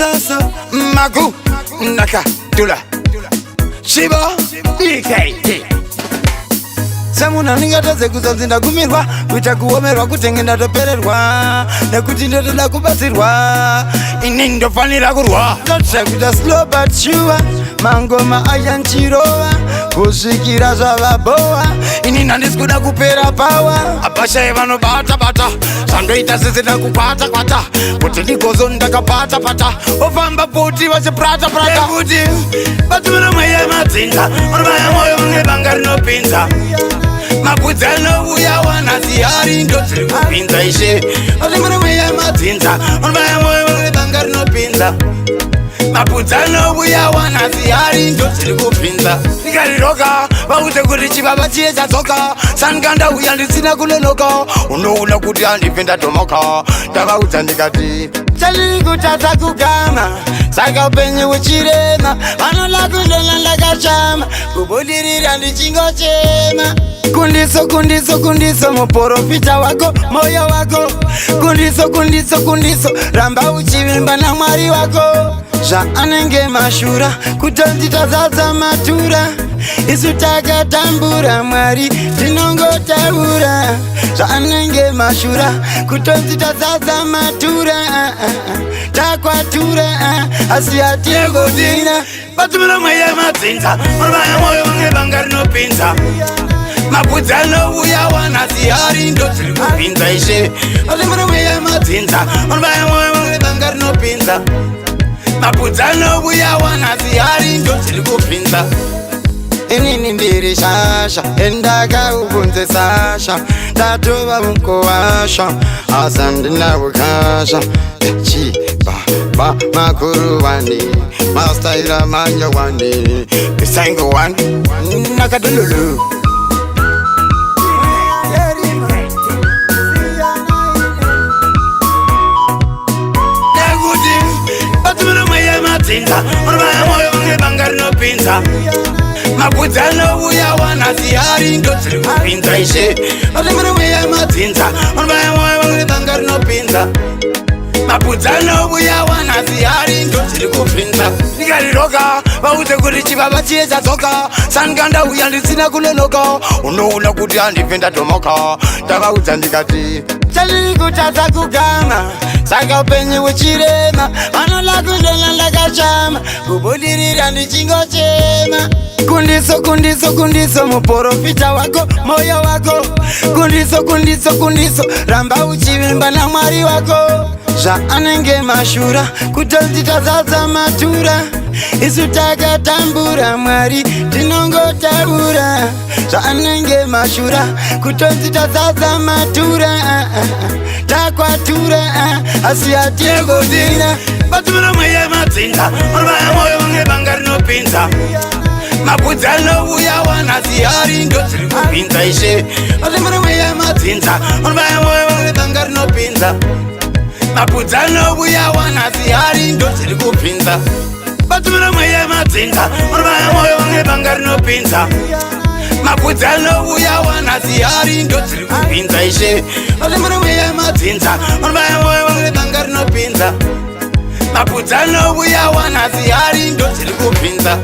So magu naka dula chibo dkt. Semunhu andingatadze kuzonzi ndagumirwa, kuita kuomerwa, kutenge ndatopererwa, nekuti ndotoda kubatsirwa. Ini ndofanira kurwa, ndotsva kuita slow but sure. Mangoma ayanchirova kusvikira zvavabowa. Ini handisi kuda kupera pawa. Apashai vanobata bata, zvandoita sisina kukwata kwata, kuti ndigozo ndakapata pata, ofamba pfuti vachiprata prata, kuti vatumira mweya madzinza unobaya mwoyo nebanga rinopinza. Mapudzi anouya wanazihari, ndo dziri kupinza. Ishe, vatumira mweya madzinza unobaya mwoyo nebanga rinopinza. Mapudzi anouya wanazihari, ndo dziri kupinza. Ndikariroka, vaudze kuti chibaba chiye chadzoka. Sanga ndauya ndisina kunonoka, unoona kuti handibve ndadhomoka. Ndavaudza ndikati chandiri kutadza kugama, saka upenyu huchirema. Vanoda kundona ndakachama, kubudirira ndichingochema. Kundiso, kundiso, kundiso, muprofita wako, moyo wako. Kundiso, kundiso, kundiso, ramba uchivimba naMwari wako. Zvaanenge mashura kutonzi tazadza matura, isu takatambura. Mwari, tinongotaura. Zvaanenge mashura kutonzi tazadza matura, takwatura, asi hatingozina. Vatumira mweya madzinza unobaya mwoyo nebanga rinopinza. Mapudzi anouya wanazihari, ndo dziri kupinza. Ishe, vatumira mweya madzinza unobaya mwoyo nebanga rinopinza. Mapudzi anouya wanazihari, ndo dziri kupinza. Inini ndiri shasha, endakaubvunze Sasha. Ndatova mukowasha, asi handina ukasha. Chibaba makuruwani, mastaira manyowani, isango one nakadululu. Nekuti vatumira mweya madzinza unobaya mwoyo nebanga rinopinza. Mapudzi anouya wanazihari, ndo dziri kupinza. Ishe, vatumira mweya madzinza unobaya mwoyo nebanga rinopinza. Mapudzi anouya wanazihari, ndo dziri kupinza. Ndikariroka, vaudze kuti chibaba chiye chadzoka. Sanga ndauya ndisina kunonoka, unoona kuti handibve ndadhomoka. Ndavaudza ndikati chandiri kutadza kugama, saka upenyu huchirema. Vanoda kundona ndakachama, kubudirira ndichingochema. Kundiso, kundiso, kundiso, muprofita wako, moyo wako. Kundiso, kundiso, kundiso, ramba uchivimba naMwari wako. Zvaanenge mashura kutonzi tazadza matura, isu takatambura. Mwari, tinongotaura. Zvaanenge mashura kutonzi tazadza matura, takwatura, asi hatingozina. Vatumira mweya madzinza unobaya mwoyo nebanga rinopinza. Mapudzi anouya wanazihari, ndo dziri kupinza. Ishe, vatumira mweya madzinza unobaya mwoyo nebanga rinopinza. Mapudzi anouya wanazihari, ndo dziri kupinza. Inini ndiri shasha, endakaubvunze Sasha. Ndatova mukowasha, asi handina ukasha. Chibaba makuru wani, mastaira manyowani, isango one nakadululu. Nekuti vatumira mweya madzinza unobaya mwoyo nebanga rinopinza. Mapudzi anouya wanazihari, ndo dziri kupinza. Vatumira mweya madzinza unobaya mwoyo nebanga rinopinza. Mapudzi anouya wanazihari, ndo dziri kupinza. Ishe, vatumira mweya madzinza unobaya mwoyo nebanga rinopinza. Mapudzi anouya wanazihari, ndo dziri kupinza.